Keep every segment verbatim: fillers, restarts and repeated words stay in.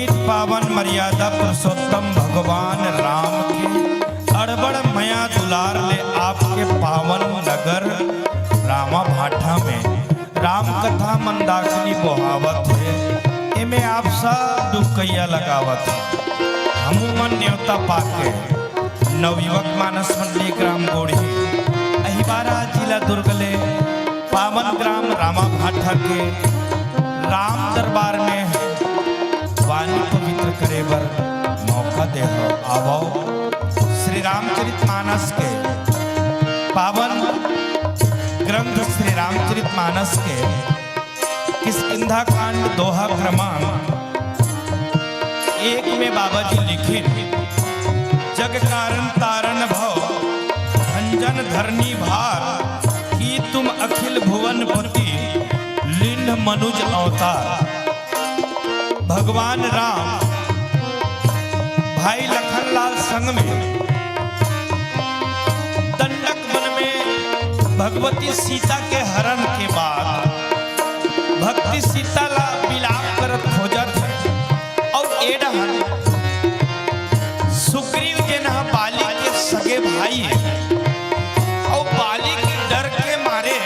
पावन मर्यादा पुरुषोत्तम भगवान राम के अड़बड़ मया दुलार ले आपके पावन नगर रामा भाठा में राम कथा मंदाकिनी बोहावत हे। एमे आप सब डुबकैया लगावत हे। हमू मन नेवता पाके नवयुवक मानस मंडली ग्राम गोढ़ी, अहिबारा, जिला दुर्ग ले पावन ग्राम रामा भाठा के राम दरबार में वाणी पवित्र करे बर मौका देहव। आवव, श्री रामचरित मानस के पावन ग्रंथ श्री रामचरित मानस के किष्किंधा कांड दोहा क्रमांक एक में बाबा जी लिखिन, जग कारण तारण भव भंजन धरनी भार, की तुम अखिल भुवन पति लीन्ह मनुज अवतार। भगवान राम भाई लखनलाल संग में दंडक वन में भगवती सीता के हरण के बाद भगवती सीता ला बिलाप करत खोजत हे। अउ ए डहर सुग्रीव जेन ह बाली के सगे भाई हे, अउ बाली के डर के मारे,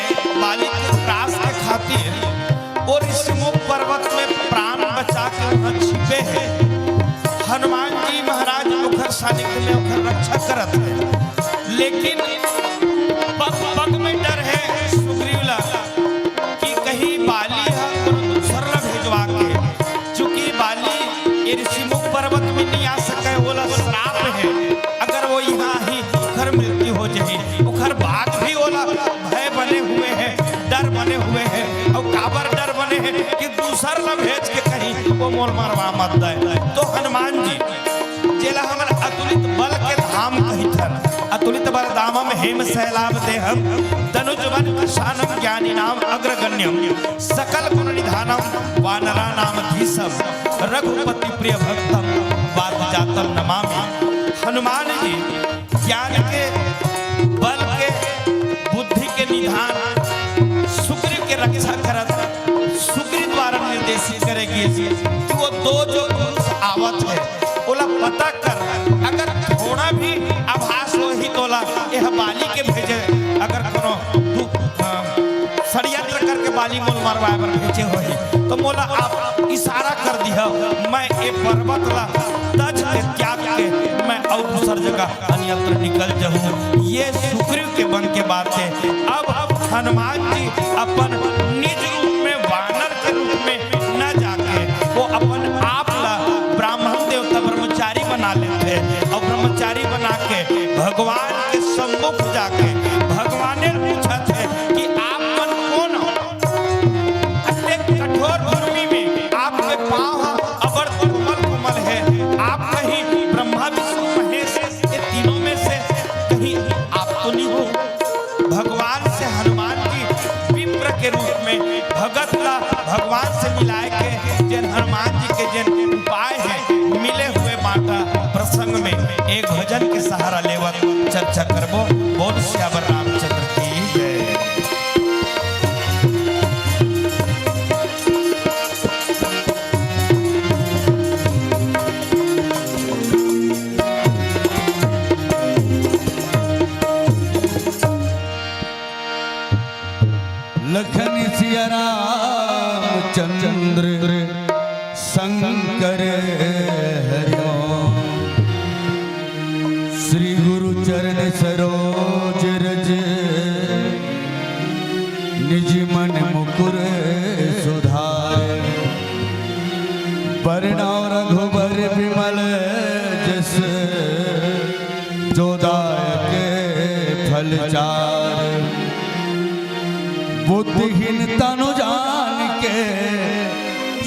बाली के त्रास के खातिर ओ ऋषिमुख पर्वत में प्राण बचा के उहाँ छिपे हे। हनुमान जी महाराज ओखर सानिध्य में ओखर रक्षा करत हे, लेकिन पग पग में डर हे सुग्रीव ला कि कहीं बाली ह कोनो दूसर ला भेजवा के, चूंकि बाली ये ऋषिमुख पर्वत में नहीं आ सके, ओला श्राप हे। अगर वो यहाँ ही ओखर मृत्यु हो जाही, ओखर बाद भी ओला भय बने हुए हे, डर बने हुए हे। अउ काबर डर बने हे कि दूसर ला भेज के कहीं वो मोर मरवा मत दे। तो हनुमान जी जेला हमन अतुलित बल के धाम कहिथन, अतुलित बल धामम हेम शैलाभ देहम, तनुज बल विशालम ज्ञानीनाम अग्रगण्यम, सकल गुण निधानम वानरानाम धीशम, रघुपति प्रिय भक्तम वात जातम नमामि। हनुमान जी ज्ञान के, बल के, बुद्धि के निधान, सुग्रीव के रक्षा करत, सुग्रीव द्वारा निर्देशित करे गिस कि वो दो जो पुरुष आवत हे, ओला पता कर, अगर थोड़ा भी आभास होही तोला एह बाली के भेजे, अगर कोनो दु-, अ, षड्यंत्र करके बाली मोल मरवाए बर भेजे होही, तो मोला आप इशारा कर दिहा, मैं ए पर्वत ला तज के, त्याग के मैं अउ दूसर जगह अन्यत्र निकल जाहूं। ये सुग्रीव के मन के बात हे। अब हनुमान जी अपन निज रूप में, वानर के रूप में न जाके वो अपन आप ला ब्राह्मण देवता ब्रह्मचारी बना लेथे अउ ब्रह्मचारी बना के भगवान के सम्मुख जाके भगवाने पूछत हे कि आप मन कोन हो? अतेक कठोर भूमि में आपके पाँव ह अबड़ कोमल कोमल हे। आप कहीं ब्रह्मा विष्णु महेश ये तीनों में से कहीं आप तो नहीं हो? भगवान से हनुमान जी विप्र के रूप में भगत ला भगवान से मिलाए के जेन हनुमान जी के जेन उपाय हे, मिले हुए बांटा प्रसंग में एक भजन के सहारा लेवत चर्चा करबो। बोल सियावर रामचंद्र की जय। लखन सिया रामचंद्र शंकर हरिओम। श्री गुरु चरण सरोज रज निज मन मुकुर सुधार। बरनउँ रघुबर बिमल जस जो दायक फल चार। बुद्धिहीन तनु जानिके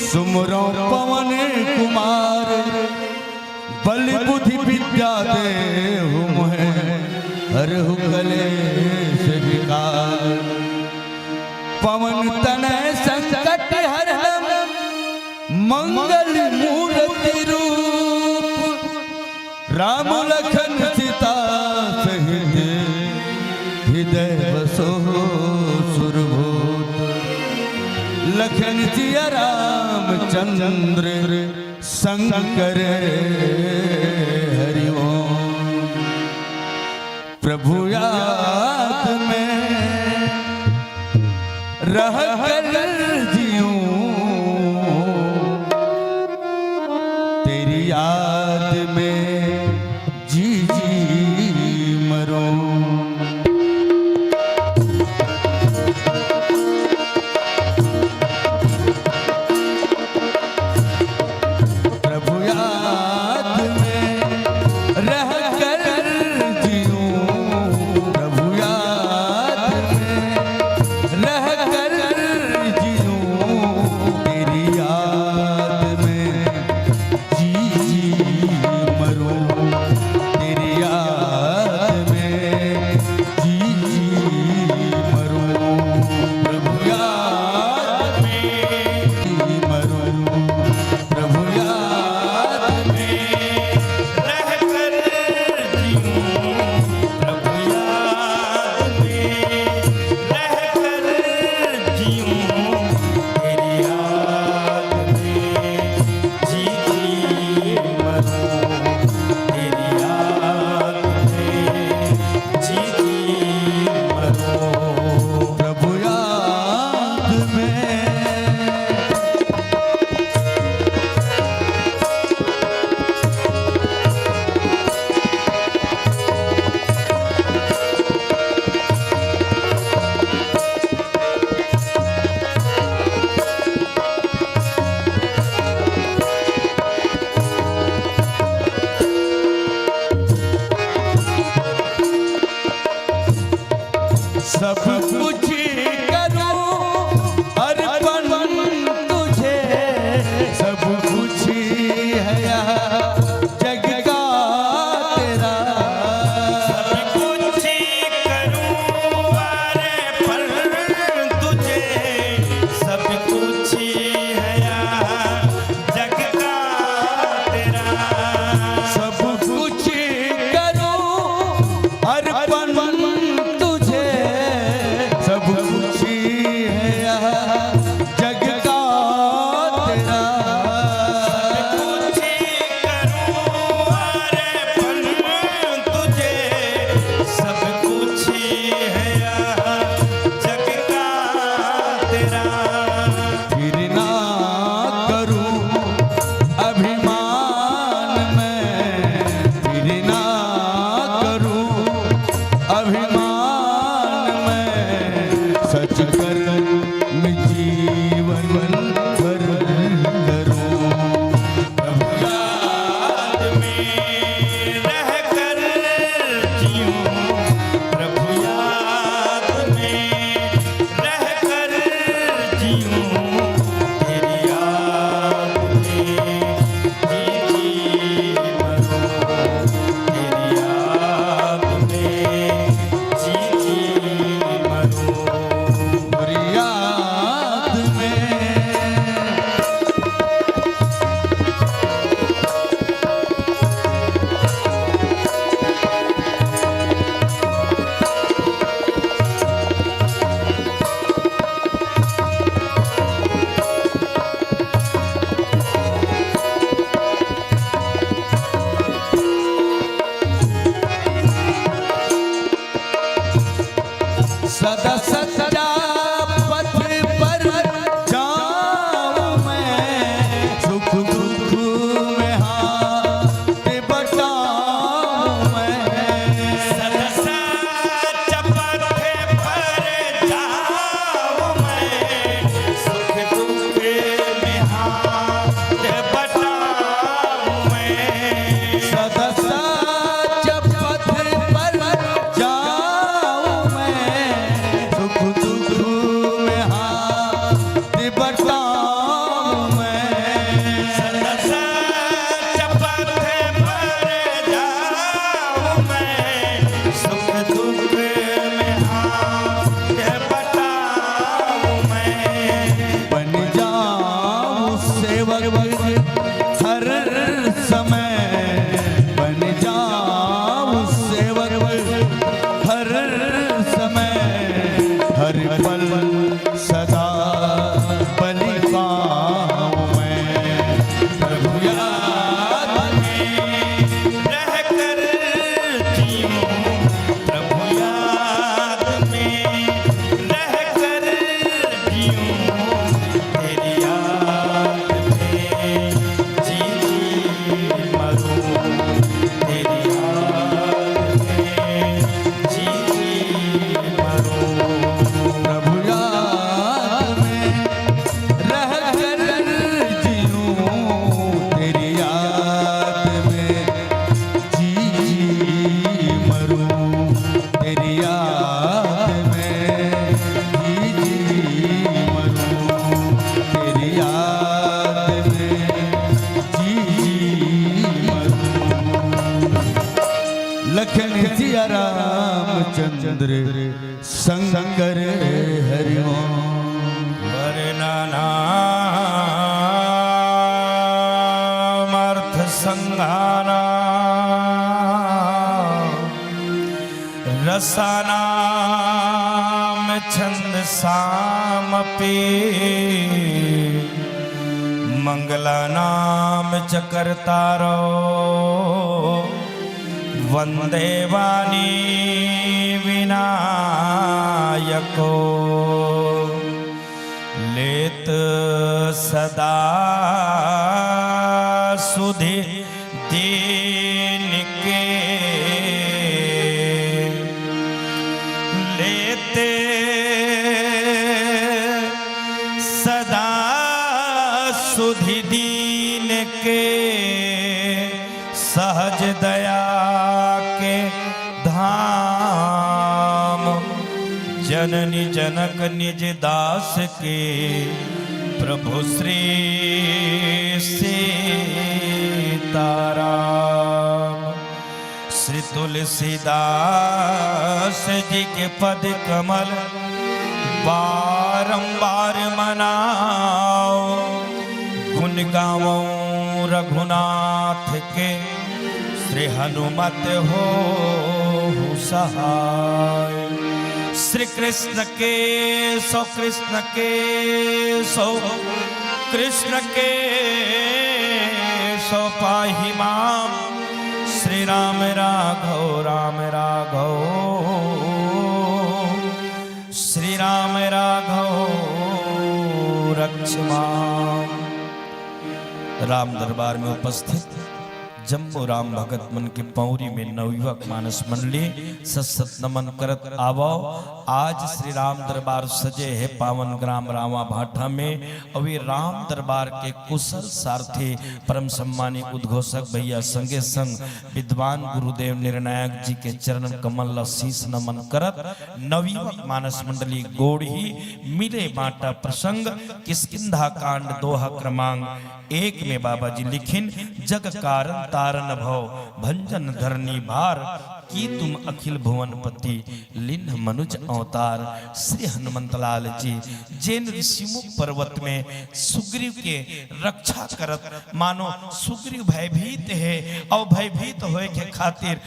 सुमिरउँ पवन कुमार। बल बुद्धि विद्या देहु मोहे हरहु कलेस विकार। पवन तनय संकट हरनम मंगल मूरति रूप। राम लखन सीता सहित हृदय बसहु सुरभूप। लखन सिया रामचंद्र शंकर हरि ओम। प्रभु याद में रह कर जीऊं, तेरी याद में जी जी मरूं। प्रभु याद में रह कर जीऊं, प्रभु याद में रह कर जीऊं, तेरी याद में जी जी मरूं, तेरी याद में जी जी मरूं, प्रभु याद में जी मरूं, प्रभु याद में रह कर जीऊं, प्रभु याद में रह कर जीऊं, तेरी याद में जी जी मरूं, तेरी याद में जी जी मरूं। प्रभु याद में सब कुछ करूं अर्पण तुझे, सब कुछ है यहाँ जग का तेरा। सब कुछ करूं अर्पण तुझे, सब कुछ है यहाँ जग का तेरा। सब कुछ करूं अर्पण तुझे, चंद्र शंकर हरि ओम। वर्णनामर्थ संघानां रसानां छंदसामपि मंगलानां च कर्तारौ वंदे वाणी विनायको। लेत सदा सुधि दीन के, लेते सदा सुधि दीन के, सहज दया के धाम। जननी जनक निज दास के, प्रभु श्री सीताराम। श्री तुलसीदास जी के पद कमल बारंबार मनाओ। गुण गावो रघुनाथ के, श्री हनुमत होहु सहाय। श्री कृष्ण के सो, कृष्ण के सो, कृष्ण के सो पाहि माम। श्री राम राघव, राम राघव, श्री राम राघव रक्ष माम। राम दरबार में उपस्थित जम्मो राम भगत मन के पौरी में नवयुवक मानस मंडली सत सत नमन करत आवव। आज श्री राम दरबार सजे हे पावन ग्राम रावा भाठा में। अउ ये राम दरबार के कुशल सारथी परम सम्मानी उद्घोषक भैया संगे संग विद्वान गुरुदेव निर्णायक जी के चरण कमल ला शीश नमन करत नवयुवक मानस मंडली गोड़ ही मिले बांटा प्रसंग। किष्किंधा कांड दोहा क्रमांक एक में बाबा जी लिखिन, जग कारण तारन भव भंजन धरनी भार, की तुम अखिल भुवन पति लिन्ह मनुज अवतार। श्री हनुमंत लाल जी जेन ऋषिमुख पर्वत में सुग्रीव के रक्षा करत, मानो सुग्रीव भयभीत हे अउ भयभीत होए के खातिर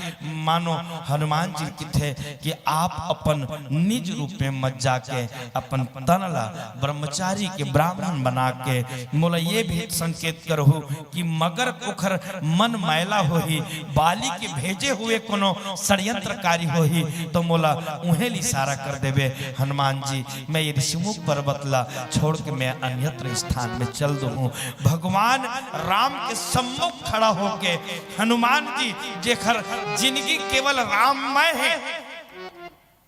मानो हनुमान जी किथे कि आप अपन निज रूप में मत जाके अपन तन ला ब्रह्मचारी के ब्राह्मण बना के मोला ये भी संकेत करहु कि मगर ओखर मन मैला होही, बाली के भेजे हुए कोनो षड्यंत्रकारी होही, तो मोला उहें ल इशारा कर देबे, हनुमान जी, मैं ये ऋषिमुख पर्वत ला छोड़ के मैं अन्यत्र स्थान में चल दूँ। भगवान राम के सम्मुख खड़ा होके हनुमान जी, जेखर जिनगी केवल राममय हे,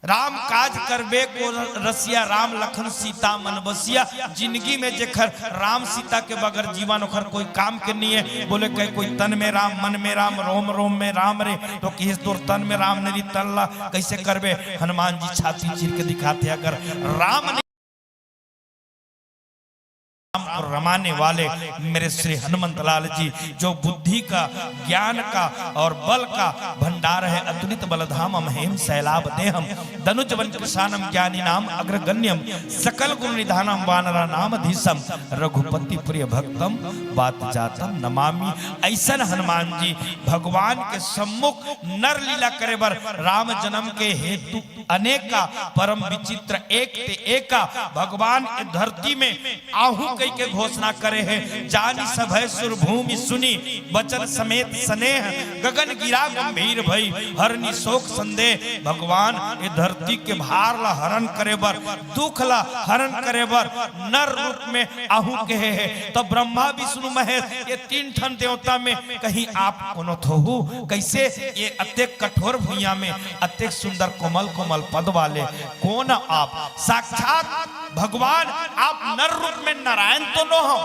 राम काज करबे को रसिया, राम लखन सीता मन बसिया। जिनगी में जेखर राम सीता के बगैर जीवन ओखर कोई काम के नहीं है। बोले कहे कोई तन में राम, मन में राम, रोम रोम में राम रे, तो किहिस तोर तन में राम नहीं, तन ला कैसे करबे? हनुमान जी छाती चीर के दिखाते, अगर राम नहीं राम को रमाने वाले मेरे श्री हनुमंत लाल जी, जो बुद्धि का, ज्ञान का और बल का भंडार है, अतुलित बलधामम हेम शैलाभ देहम, दनुज वंकृशानम ज्ञानी नाम अग्रगण्यम, सकल गुण निधानम वानरा नाम धीशम, रघुपति प्रिय भक्तम बात जातम नमामि। ऐसन हनुमान जी भगवान के सम्मुख नर लीला करे बर राम जन्म के हेतु अनेका परम विचित्र एक ते एका भगवान ए धरती में आहू कहि के घोषणा करे हे। जानि सभय सुर भूमि सुनि बचन समेत सनेह, गगन गिरा गंभीर भई हरनि शोक संदेह। भगवान ए धरती के भार ला हरण करे बर, दुख ला हरण करे बर नर रूप में आहू कहे हे। तो ब्रह्मा विष्णु महेश ये तीन ठन देवता में कहीं आप कोनो थोहू? कैसे ये अतेक कठोर भुइयां में अतेक सुंदर कोमल कोमल पद वाले कोन आप? साक्षात भगवान आप नर रूप में नारायण तो नो हो?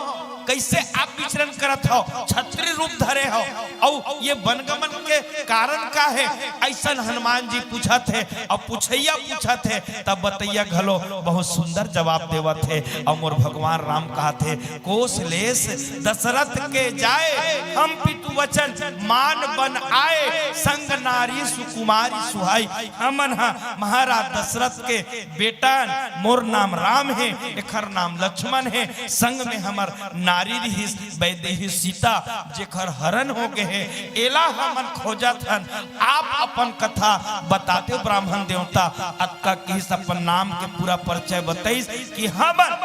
कइसे आप विचरण करत हव, छत्री रूप धरे हव, अउ ये वनगमन के कारण का हे? अइसन हनुमान जी पूछत हे, अउ पूछइया पूछत हे, तब बतइया घलो बहुत सुंदर जवाब देवत हे। अउ मोर भगवान राम कहत हे, कोस लेस दशरथ के जाए, हम पितु वचन मान बन आए, संग नारी सुकुमारी सुहाई। हमन ह महाराज दशरथ के बेटा, मोर नाम राम हे, एखर नाम लक्ष्मण हे, संग में हमर नारी रिहिस वैदेही सीता, जेखर हरण हो गे हे, एला हमन खोजत हन। आप अपन कथा बताते हो ब्राह्मण देवता। अतका किहिस, अपन नाम के पूरा परिचय बताइस कि हमन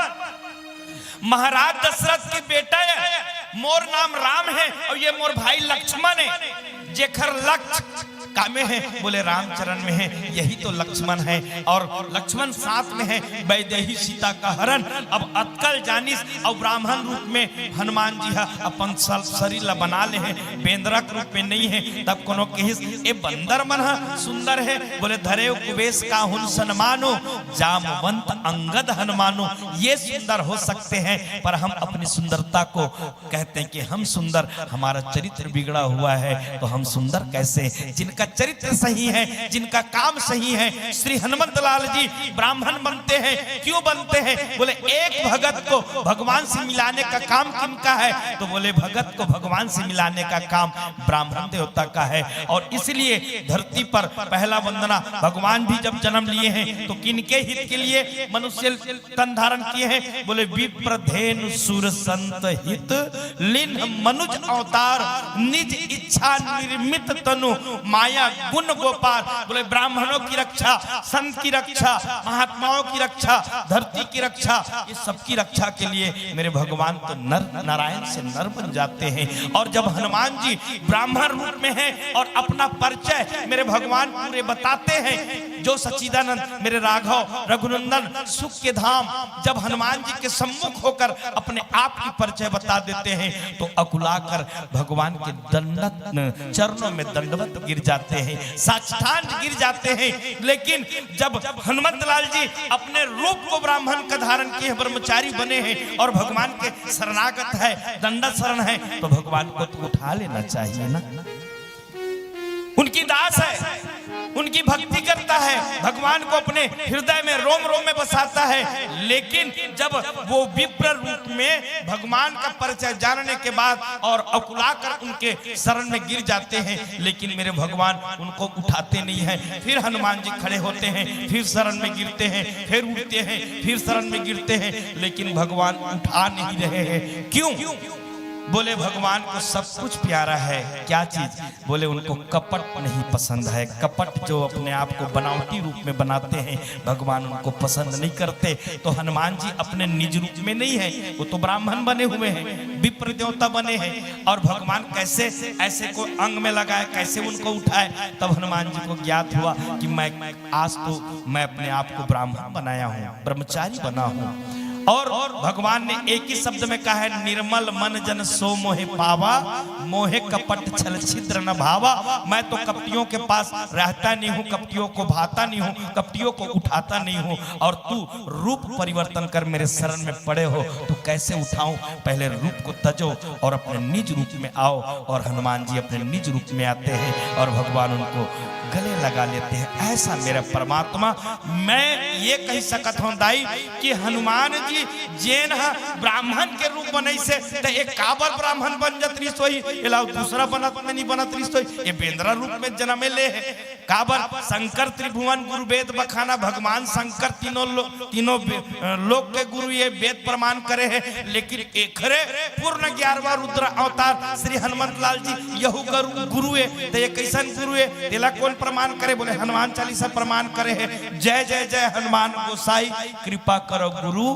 महाराज दशरथ के बेटा हे, मोर नाम राम हे अउ ये मोर भाई लक्ष्मण हे, जेखर लक्ष्य कामे हे? बोले रामचरण में हे, यही तो लक्ष्मण हे। अउ लक्ष्मण साथ में हे, वैदेही सीता का हरण। अब अतका ल जानिस अउ ब्राह्मण रूप में हनुमान जी ह अपन सल-, शरीर ला बना ले हे, बेंदरा के रूप में नइ हे। तब कोनो किहिस, ए बंदर मन ह सुंदर हे? बोले धरेव कुबेस काहुन सनमानो, जामवंत अंगद हनुमानो। ये सुंदर हो सकते हैं, पर हम अपनी सुंदरता को कहते हैं कि हम सुंदर, हमारा चरित्र बिगड़ा हुआ है, तो हम सुंदर कैसे? जिनका चरित्र सही है, जिनका काम सही है, श्री हनुमंत लाल जी ब्राह्मण बनते हैं। क्यों बनते हैं? बोले एक भगत को भगवान से मिलाने का काम किनका है? तो बोले भगत को भगवान से मिलाने का काम ब्राह्मण देवता का है। अउ इसलिए धरती पर पहला वंदना, भगवान भी जब जन्म लिए हैं तो किनके हित के लिए मनुष्य तन धारण किए हैं? बोले विप्र धेनु सुर संत हित, लीन्ह मनुज अवतार निज इच्छा निर्मित तनु, माया गुण गोपार। बोले ब्राह्मणों की रक्षा, संत की रक्षा, महात्माओं की रक्षा, धरती की रक्षा, ये सबकी रक्षा के लिए मेरे भगवान तो नर नारायण से नर बन जाते हैं। अउ जब हनुमान जी ब्राह्मण रूप में हैं अउ अपना परिचय मेरे भगवान पूरे बताते हैं, जो सच्चिदानंद मेरे राघव रघुनंदन सुख के धाम, जब हनुमान जी के सम्मुख होकर अपने आप की परिचय बता देते हैं तो अकुलाकर भगवान के दंडत चरणों में दंडवत गिर जाते हैं, साष्टांग गिर जाते हैं। लेकिन जब हनुमंत लाल जी अपने रूप को ब्राह्मण का धारण किए हैं, ब्रह्मचारी बने हैं अउ भगवान के शरणागत है, दंडा शरण है, तो भगवान को तो उठा लेना चाहिए ना। उनकी दास है, उनकी भक्ति करता है, भगवान को अपने हृदय में रोम रोम में बसाता है। लेकिन जब वो विप्र रूप में भगवान का परिचय जानने के बाद अउ अकुलाकर उनके शरण में गिर जाते हैं, लेकिन मेरे भगवान उनको उठाते नहीं हैं। फिर हनुमान जी खड़े होते हैं, फिर शरण में गिरते हैं, फिर उठते हैं, फिर शरण में गिरते हैं, लेकिन भगवान उठा नहीं रहे हैं। क्यों? बोले भगवान को सब कुछ प्यारा है। क्या चीज? बोले उनको कपट नहीं पसंद है। कपट, जो अपने आप को बनावटी रूप में बनाते हैं, भगवान उनको पसंद नहीं करते। तो हनुमान जी अपने निज रूप में नहीं है, वो तो ब्राह्मण बने हुए हैं, विप्र देवता बने हैं, अउ भगवान कैसे ऐसे को अंग में लगाए, कैसे उनको उठाए? तब हनुमान जी को ज्ञात हुआ कि मैं आज तो मैं अपने आप को ब्राह्मण बनाया हूँ, ब्रह्मचारी बना हूँ। अउ भगवान ने एक ही शब्द में कहा है, निर्मल मन जन सो मोहे पावा, मोहे कपट छल छिद्र न भावा। मैं तो कपटियों के पास रहता नहीं हूँ, कपटियों को भाता नहीं हूँ, कपटियों को उठाता नहीं हूँ। अउ तू रूप परिवर्तन कर मेरे शरण में पड़े हो तो कैसे उठाऊं? पहले रूप को तजो अउ अपने निज रूप में आओ। अउ हनुमान जी अपने निज रूप में आते हैं अउ भगवान उनको गले लगा लेते हैं। ऐसा मेरा परमात्मा, मैं ये कहि सकत हूँ दाई कि हनुमान जी जेन ह ब्राह्मण के रूप बनइसे, त ए काबर ब्राह्मण बन जात रिहिस होही? एला दूसरा बनत में नहीं बनत रिहिस होही? ए बेंदरा रूप में जनमे ले हे। काबर? शंकर त्रिभुवन गुरु वेद बखाना, भगवान शंकर तीनों लो-, तीनों बे-, अ, लोक के गुरु ये वेद प्रमाण करे हे। लेकिन एखरे पूर्ण ग्यारहवाँ रुद्र अवतार श्री हनुमंत लाल जी यहू गुरु, गुरु हे। त ये कइसन गुरु हे? तेला कोन प्रमाण करे? बोले हनुमान चालीसा प्रमाण करे हे। जय जय जय हनुमान गोसाई, कृपा करो गुरु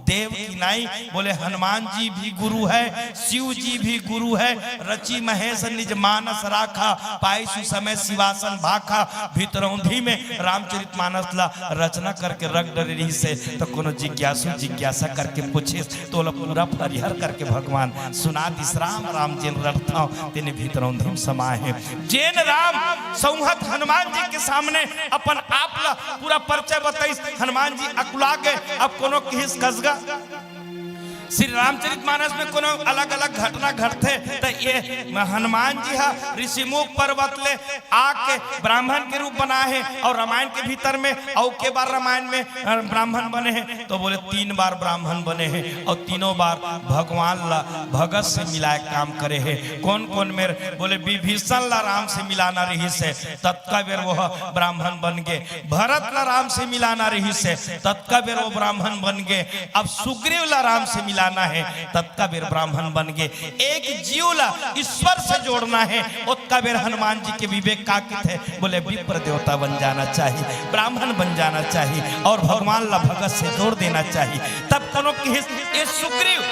देव की नाई। बोले हनुमान जी भी गुरु है, शिव जी भी गुरु है। रचि महेश निज मानस राखा, पाई सुसमय शिवासन भाखा। भितरौंधी में रामचरित मानस ला रचना करके रख डरे रिहिसे, तो कोनो जिज्ञासु जिज्ञासा करके पूछिस, तो ओला पूरा परिहर करके भगवान सुना दिस। राम राम जेन रटथव, तेने भितरौंधी में समाए हे। जेन राम सौंहत हनुमान जी के सामने अपन आप ला पूरा परिचय बताइस, हनुमान जी अकुला गए। अब कोनो किहिस कसगा, श्री रामचरित मानस में कोनो अलग-अलग घटना घटथे, त ये हनुमान जी ह ऋषिमुख पर्वत ले आके ब्राह्मण के रूप बनाए हे, और रामायण के भीतर में अउ के बार रामायण में, अ, ब्राह्मण बने हे, तो बोले तीन बार ब्राह्मण बने हे, और तीनों बार भगवान ला भगत से मिलाए काम करे हे। कौन कौन मेर? बोले विभीषण ला राम से मिलाना रहिस हे, ततका बेर वो ब्राह्मण बन गे। भरत ला राम से मिलाना रहिस हे, ततका बेर वो ब्राह्मण बन गे। अब सुग्रीव ला राम से मिलाना हे, ततका बेर ब्राह्मण बन गे। एक जीव ला ईश्वर से जोड़ना हे, ओतका बेर हनुमान जी के विवेक का किथे? बोले विप्र देवता बन जाना चाहिए, ब्राह्मण बन जाना चाहिए, और भगवान ला भगत से जोड़ देना चाहिए। तब कोनो किहिस, ये सुग्रीव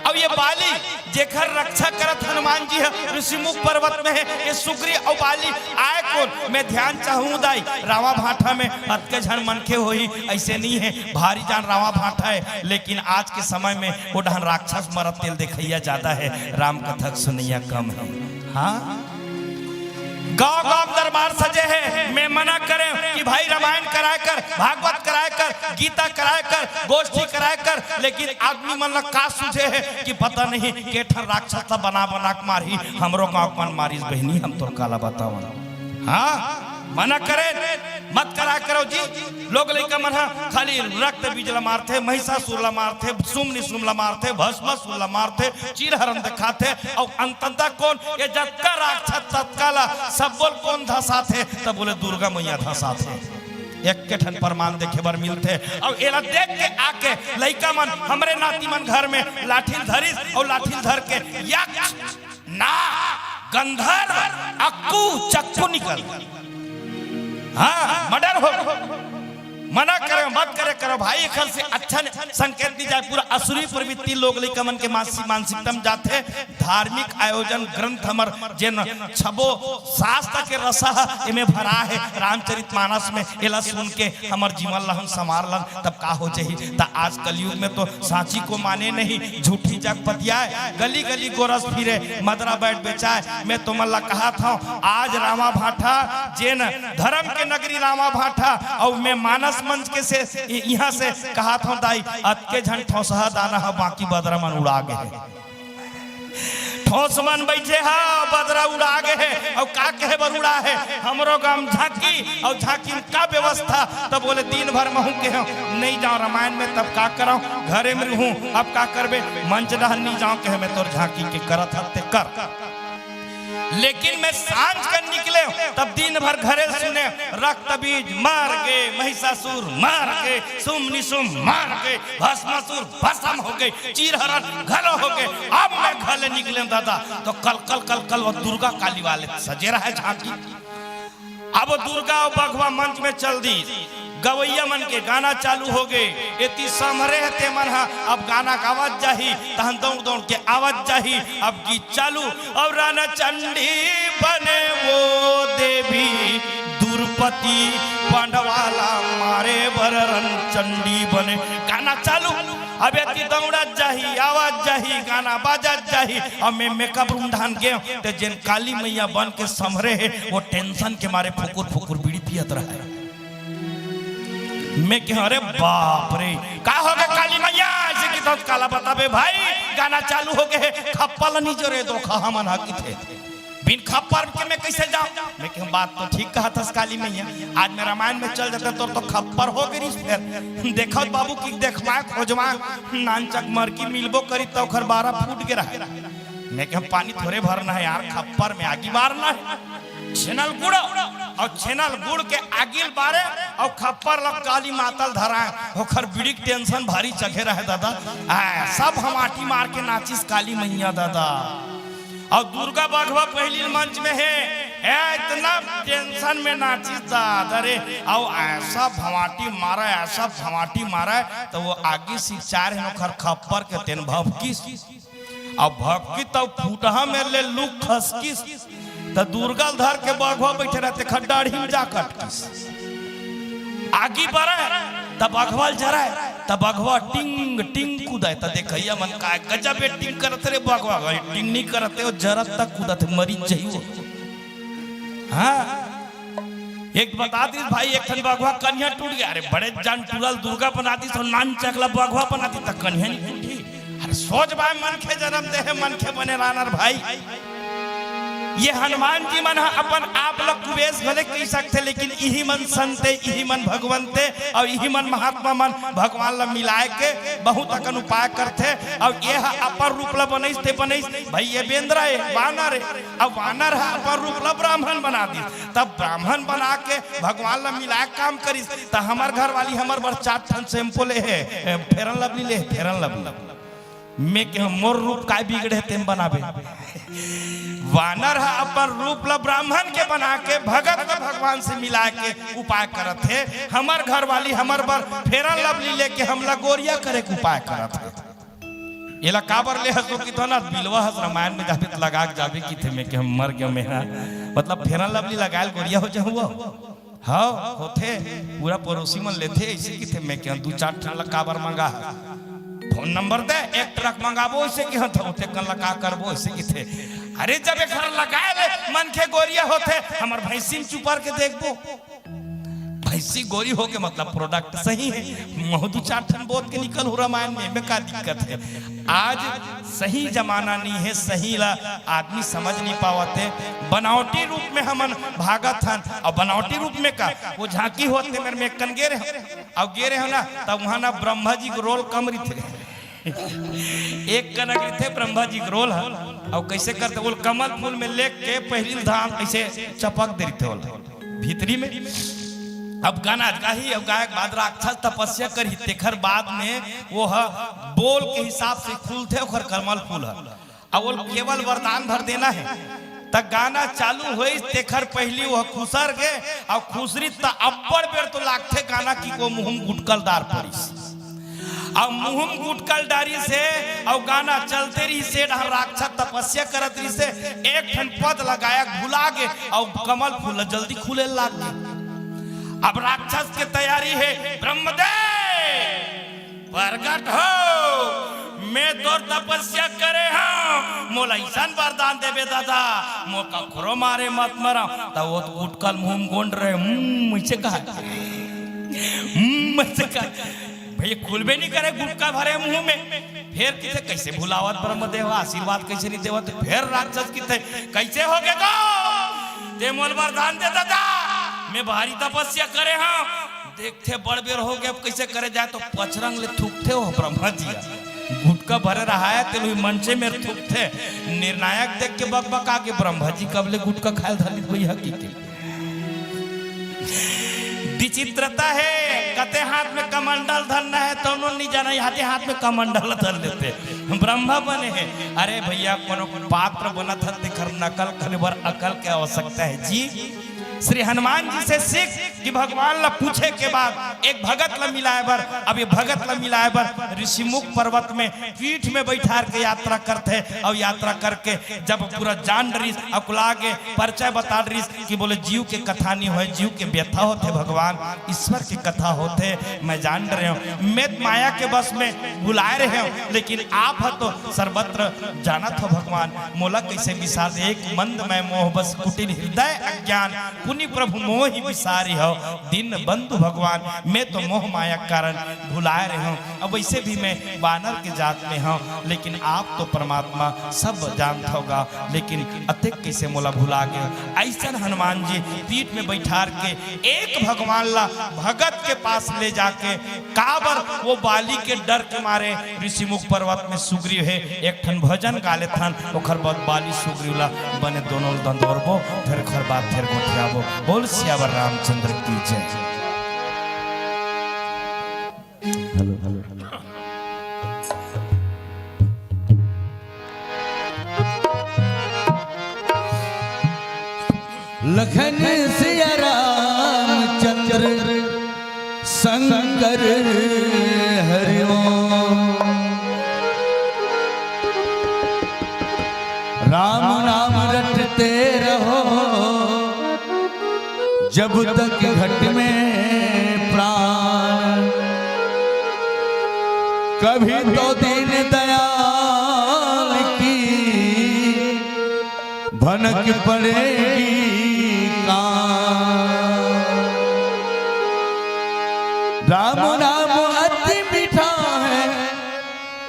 अउ ये बाली, जेकर रक्षा करत हनुमान जी ह ऋषिमुख पर्वत में हे, ये सुग्रीव अउ बाली आए कोन? मैं ध्यान चाहूं दाई, रावा भाठा में अतके झन मनखे होही, ऐसे नहीं है, भारी जान रावा भाठा है, लेकिन आज के समय में वो डहन राक्षस मरत तेल देखैया ज्यादा है, राम कथा के सुनैया कम है। हाँ, गांव गांव दरबार सजे है। मैं मना करे कि भाई रामायण कराए कर, भागवत कराए कर, गीता कराए कर, गोष्ठी कराए कर, लेकिन आदमी मन ला का सूझे है कि पता नहीं के ठन राक्षस ला बना बना के मारही, हमरो गांव के मन मारिस बहिनी, हम तोर काला बतावन। हाँ, मना करे, मत कराए करो जी। लोग लइका मन ह खाली रक्त बीज ला मारथे, महिषासुर ला मारथे, सुम निसुम ला मारथे, भस्मासुर ला मारथे, चीरहरण दिखाथे, अउ अंततः कोन ये जतका राक्षस ततका ला सब बोल कोन धसाथे? तब बोले दुर्गा मैया धसाथे। एक के ठन प्रमाण देखे बर मिलथे। अउ एला देख के आके लइका मन, हमरे नाती मन घर में लाठी धरिस अउ लाठी धर के यक्ष ना, गंधर्व, अक्कू, चक्कू निकल। हाँ, मर्डर हो। मना करे, मत करे करो भाई, एखर से अच्छा न-, संकेत दी जाए। पूरा असुरी प्रवृत्ति लोग लइका मन के मानसिक, मानसिकता में जाथे। धार्मिक आयोजन ग्रंथ हमर जेन छबो शास्त्र के रसा ह एमे भरा है, रामचरित मानस में। एला सुन के हमर जीवन ला हम संवार लन, तब का हो जाही? त आज कलयुग में तो सांची को माने नहीं, झूठी जग पतियाए, गली गली गोरस फिरे, मदरा बैठ बेचाए। मैं तुमन ला कहा था, आज रामा भाठा, जेन धर्म के नगरी रामा भाठा, अउ मैं मानस मंच के से इ-, इहाँ से कहा था दाई, अतके झन ठोसहा दाना ह, बाकी बदरा मन उड़ा गे हे। ठोस मन बैठे हा, बदरा उड़ा गे हे, अउ का कहे बर उड़ा हे? हमरो गांव झांकी, अउ झांकी में का व्यवस्था? तब बोले दिन भर महू के हूँ, नहीं जाओ रामायण में, तब का करो, घरे में रहूँ, अब का करबे, मंच डहर नहीं जाओ, कहे मैं तोर झांकी के करत हत ते कर। लेकिन मैं सांझ कर निकले, तब दिन भर घरे सुने, रक्त बीज मार के, महिषासुर मार के, सुम निसुम मार के, भस्मासुर भस्म हो गए, चीरहरण घलो हो गए। अब मैं घर ले निकले दादा, तो कल कल कल कल वो दुर्गा काली वाले सजे रहे झांकी। अब वो दुर्गा अउ बघवा मंच में चल दी, गवैया मन के गाना चालू हो गए। एती समरे हे ते मन हा, अब गाना गावत जाही, तहन दौड़ दौड़ के आवत जाही। अब गीत चालू, अब राना चंडी बने वो देवी, दुर्पति पांडवाला मारे बर रन चंडी बने। गाना चालू, अब एती दौड़त जाही, आवत जाही, गाना बाजत जाही। अब मैं मेकअप रूम ढान के, ते जेन काली मैया बन के संभरे हे, वो टेंशन के मारे फुकुर फुकुर बीड़ी पियत रहे। मैं कहे, "अरे बाप रे, का हो गे काली मैया?" ऐसे कि तो काला बताबे भाई, गाना चालू हो गे हे, खप्पा ल नी जरे दो, खा हमन हा किथे। बिन खप्पर के मैं कैसे जाऊं? मैं कहूं, "बात तो ठीक कहा थस काली मैया, आज मैं रामायण में चल जाता तो, तो खप्पर हो गई फेर। देखो बाबू की देखवाए खोजवाए, नानचक मरकी मिलबो करी तो ओखर बारा फूट गे रहे।" मैं कहूं, "पानी थोरे भरना है यार, खप्पर में आगी बारना है।" छेनल गुड़ अउ छेनल गुड़ के आगिल बारे अउ खप्पर ल काली मातल धराए, ओखर बीड़ी के टेंशन भारी चघे रहे दादा। आ, सब हमाटी मार के नाचिस काली मैया दादा। अउ दुर्गा बघवा पहिली मंच में हे, ए, इतना टेंशन में नाचिस दादा रे। अउ ऐसा भवाटी मारा, ऐसा भवाटी मारा, तो वो आगी सिंचार है ओखर खप्पर के तेन भभकिस। अब भभकिस तब फूटहा में ले लुक खसकिस, त दुर्गा ल धर के बघवा बैठे रहे, तेखर डाढ़ी में जा कटकिस। आगी बरे, त बघवा ल जरे, त बघवा टिंग टिंग कूदे, त देखइया मन का गजब acting करत रे बघवा, acting नहीं करत हे, वो जरत तक कूदत, मरी जइयो। हाँ, एक बता दिस भाई, एक ठन बघवा कनिहा टूट गया, अरे बड़े जान टूरा ल दुर्गा बना दिस अउ नानचक ल बघवा बना दिस, त कनिहा नहीं टूटी। सोच बाय, मनखे जनम दे हे, मनखे बने रहना रे भाई। ये हनुमान जी मन ह अपन आप ल कुबेस भले कहि सकथे, लेकिन इही मन संत ए, इही मन भगवंत ए, अउ इही मन महात्मा मन भगवान ल मिलाय के बहुत अकन उपाय करथे। अउ ये ह अपन रूप ल बनइस ते बनइस, भाई ये बेंदरा ए, वानर ए, अउ वानर ह अपन रूप ल ब्राह्मण बना दिस। तब ब्राह्मण बना के भगवान ल मिलाय के काम करिस, त हमर घर वाली हमर बर चार ठन shampoo ले हे, Fair and Lovely ले हे, Fair and Lovely। मैं केहेंव मोर रूप काय बिगड़े हे तेन बनाबे। वानर ह अपन रूप ल ब्राह्मण के बना के भगत ल भगवान से मिला के उपाय करत हे। हमर घर वाली हमर बर Fair and Lovely लेके हमला गोरिया करे के उपाय करत हे। एला काबर ले हस कहिथों ना, बिलवा हस, रामायण में जाबे त लगा के जाबे कहिथे। मैं केहेंव मर गेंव मैं हा, मतलब Fair and Lovely लगाय ले गोरिया हो जाहूं वो। हव, होथे, पूरा पड़ोसी मन लेथे, अइसे कहिथे। मैं केहेंव दू चार ठन ल काबर मंगा हस? Phone number दे, एक truck मंगाबो, अइसे केहेंव त ओतेक कन ल का करबो, अइसे कहिथे। अरे, जब एखर लगाय ले मनखे गोरिया होथे, हमर भैंसी म चुपर के देखबो। भैंसी गोरी होगे मतलब product सही हे। महूं दू चार ठन बोत के निकलहूं रामायण में, एमे का दिक्कत हे? आज सही जमाना नइ हे, सही ला आदमी समझ नइ पावत हे। बनावटी रूप में हमन भागत हन, अउ बनावटी रूप में का, वो झांकी होत हे, मेर में एक कन गे रहेंव, अउ गे रहेंव ना, तब उहां ना ब्रह्मा जी के role कम रहिथे। एक कन रहिथे ब्रह्मा जी के role ह, अउ कइसे करथे, ओला कमल फूल में लेग के पहिली धाम अइसे चपक दे रहिथे ओला भीतरी में। अब गाना गाही, अब गाय के बाद राक्षस तपस्या करही, तेखर बाद में वो ह बोल के हिसाब से खुलथे ओखर कमल फूल ह। अब वो केवल वरदान भर देना हे, त गाना चालू होइस, तेखर पहिली वो खुसर गे, अउ खुसरिस त अब्बड़ बेर तो लागथे गाना कि वो मुंह म गुटका ल डार परिस। अउ मुंह म गुटका ल डारिस हे, अउ गाना चलते रहिस हे, डहर राक्षस तपस्या करत रहिस हे, एक ठन पद ल गाय के भुला गे, अउ कमल फूल जल्दी खुले लाग गे। अब राक्षस के तैयारी हे, ब्रह्मदेव प्रगट हो, मैं तोर तपस्या करे हंव, मोला अइसन वरदान देबे दादा, मोर कखरो मारे मत मरंव। त वो गुटका ल मुंह म गोंद रहे, हम्म, अइसे कहा, हम्म, अइसे कहा। भैया खुलबे नइ करे, गुटका भरे मुंह में। फेर कहिथे, कइसे भुलावत ब्रह्मदेव, आशीर्वाद कइसे नइ देवत? फेर राक्षस कहिथे, कइसे होगे गा? तें मोला वरदान दे दादा, मैं भारी तपस्या करे हंव। देखथे बड़ बेर होगे, अब कइसे करे जाय, त पचरंग ले थूकथे वो ब्रह्मा जी ह। गुटका भरे रहाय, तेला उही मंचे मेर थूकथे। निर्णायक देख के बकबका गे, ब्रह्मा जी कब ले गुटका खाय ल धर लिस भैया कहिके। विचित्रता हे, कते हाथ में कमंडल धरना हे, तउनो नइ जानय, हाथे हाथ में कमंडल धर लेथे, ब्रह्मा बने हे। अरे भैया, कोनो पात्र बनत हस, तेखर नकल करे बर अकल के आवश्यकता हे जी। श्री हनुमान जी से सीख कि भगवान ला पूछे के बाद एक भगत ला मिलाय बर, अब ये भगत ला मिलाय बर ऋषिमुख पर्वत में पीठ में बैठार के यात्रा करथे, अउ यात्रा करके जब पूरा जान डरिस, अकुला गे, परिचय बता डरिस कि बोले जीव के कथा नइ होय, जीव के व्यथा होथे भगवान, ईश्वर के कथा होथे। मैं जान डरे हंव, मैं माया के बस में भुलाय रहे हंव, लेकिन आप ह तो सर्वत्र जानत हो भगवान, मोला कइसे बिसार दे? एक मंद मैं मोह बस कुटिल हृदय अज्ञान, पुनि प्रभु मोहि बिसारिहव दीन बंधु भगवान। मैं तो मोह माया के कारण भुलाय रहे हंव। अब वइसे भी मैं वानर के जात में हंव, लेकिन आप तो परमात्मा सब जानत होगा, लेकिन अतेक कइसे मोला भुला गे? अइसन हनुमान जी पीठ में बैठार के एक भगवान ला भगत के पास ले जाके काबर वो बाली के डर के मारे ऋषिमुख पर्वत में सुग्रीव हे, एक ठन भजन गा लेथन, ओखर बाद बाली सुग्रीव ला बने दोनों ल दंदोरबो, फेर ओखर बाद फेर गोठियाबो। बोल सियावर रामचंद्र की जय। Hello, hello, hello. Lakhan Siya Ramchandra Shankar Hari Om. Ram नाम रटते रहो जब तक घट में प्राण। कभी तो दीन दयाल की भनक पड़ेगी कान। राम नाम अति मीठा है,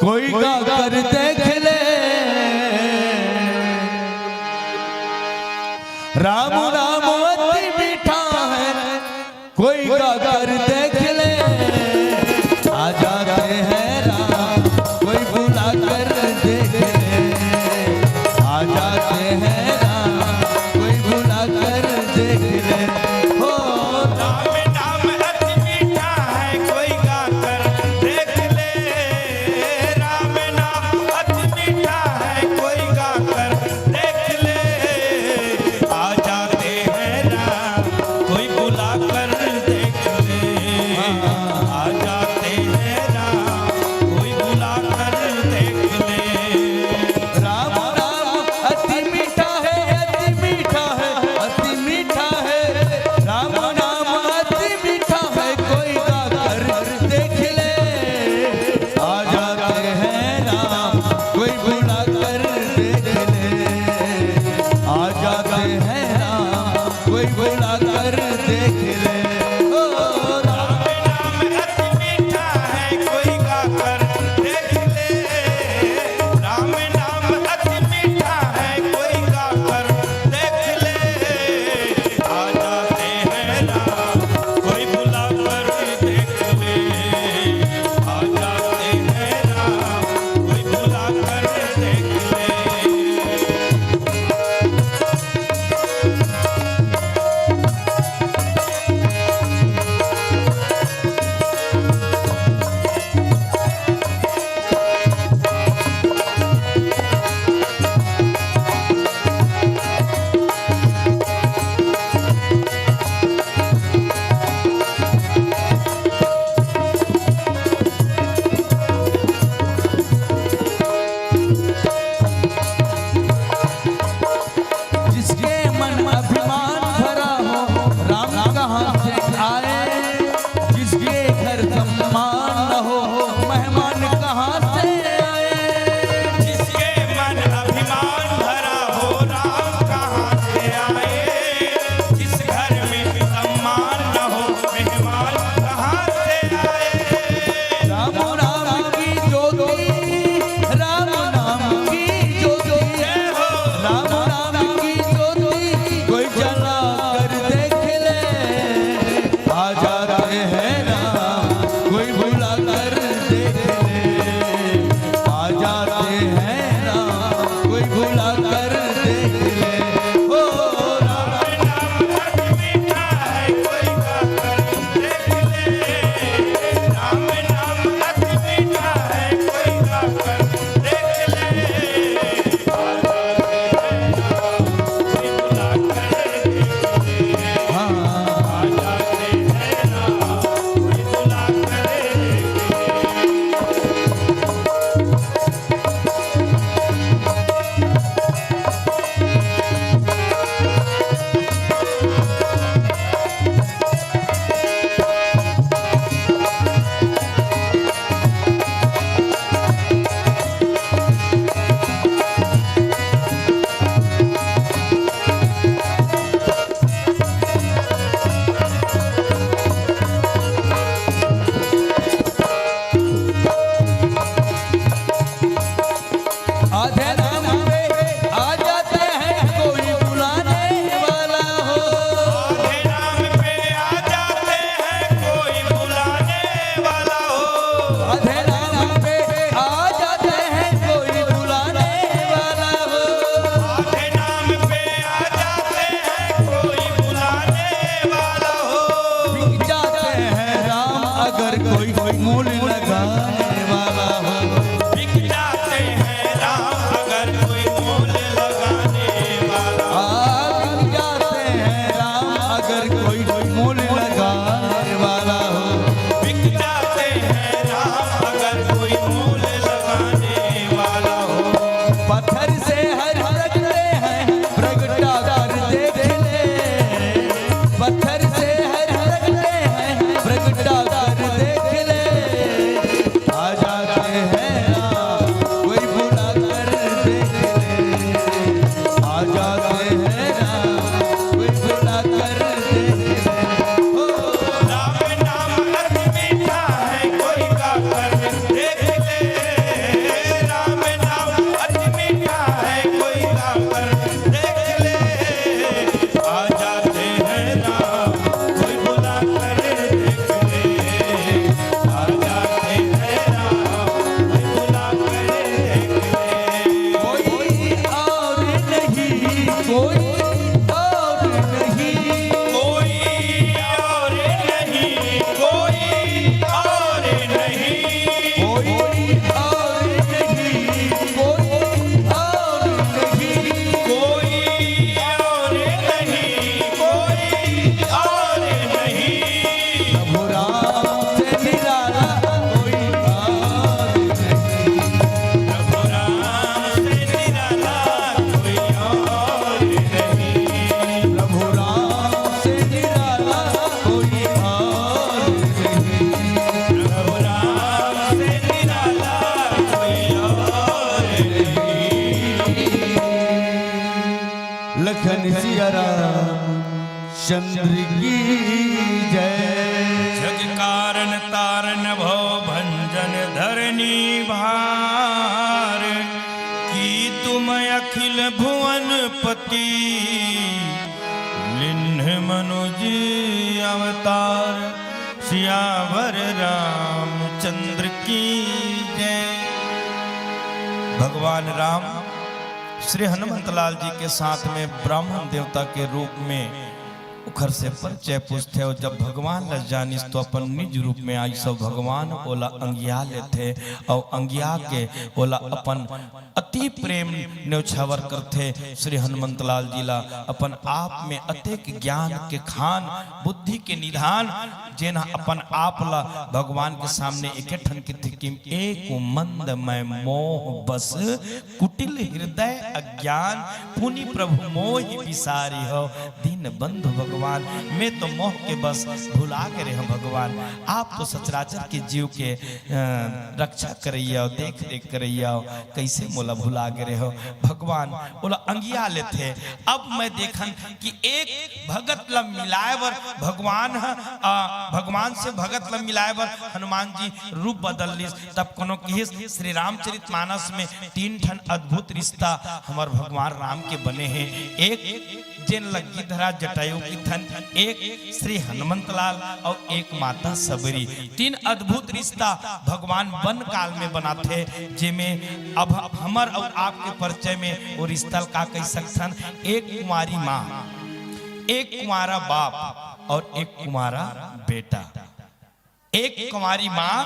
कोई गाकर देख ले, राम नाम अति मीठा है। कोई गाकर देख ले, आ जाते हैं राम। कोई बुला कर देख ले, आ जाते हैं राम। कोई बुला कर देख ले, हो। राम नाम अति मीठा है, कोई गाकर देख ले। राम नाम अति मीठा है, कोई गाकर देख ले। आ जाते हैं राम, कोई बुला कर देख ले। आ जाते हैं राम, कोई बुला कर देख ले। राम नाम अति मीठा है, अति मीठा है, अति मीठा है। राम नाम अति मीठा है, कोई गाकर देख ले। आ जाते हैं राम, कोई बुला कर देख ले। आ जाते हैं राम, कोई बुला कर देख ले। ओ राम नाम अति मीठा है, कोई गाकर देख ले। राम नाम अति मीठा है, कोई गाकर देख ले। आ जाते हैं राम, कोई बुला कर देख ले। आ जाते हैं राम, कोई बुला कर देख ले। लखन सिया राम चंद्र की जय। जग कारण तारण भव भंजन धरनी भार, की तुम अखिल भुवन पति लिन्ह मनुज अवतार। सियावर रामचंद्र की जय। भगवान राम श्री हनुमंतलाल जी के साथ में ब्राह्मण देवता के रूप में उखर से परिचय पूछथे, अउ जब भगवान ला जानिस तो अपन निज रूप में आइस, अउ भगवान ओला अंगिया लेथे, अउ अंगिया के ओला अपन अति प्रेम न्योछावर करथे। श्री हनुमंतलाल जी ला अपन आप में अतेक ज्ञान के खान, बुद्धि के निधान, जेन ह अपन आप ला भगवान के सामने एके ठन कथे कि एको मंद मैं मोह बस, कुटिल हृदय अज्ञान, पुनि प्रभु मोहि बिसारिहौ। दीन बंधु भगवान, मैं तो मोह के बस भुला गे रेहेंव भगवान। आप तो सचराचर के जीव के, अ, रक्षा करइया, देख रेख करइया, कइसे मोला भुला गे रेहेव भगवान? ओला अंगिया लेथे। अब मैं देखन कि एक भगत ला मिलाए बर भगवान ह, अ, भगवान से भगत ला मिलाए बर हनुमान जी रूप बदल लिस। तब कोनो किहिस, श्री रामचरित मानस में तीन ठन अद्भुत रिश्ता हमर भगवान राम के बने हे। एक जेन ल गिद्धराज जटायु किथन, एक श्री हनुमंतलाल अउ एक माता सबरी। तीन अद्भुत रिश्ता भगवान वन काल में बनाथे, जेमे अब हमर अउ आपके परिचय में वो रिश्ता ल का कहि सकथन। एक कुंवारी माँ, एक कुंवारा बाप अउ एक कुंवारा बेटा। एक कंवारी माँ,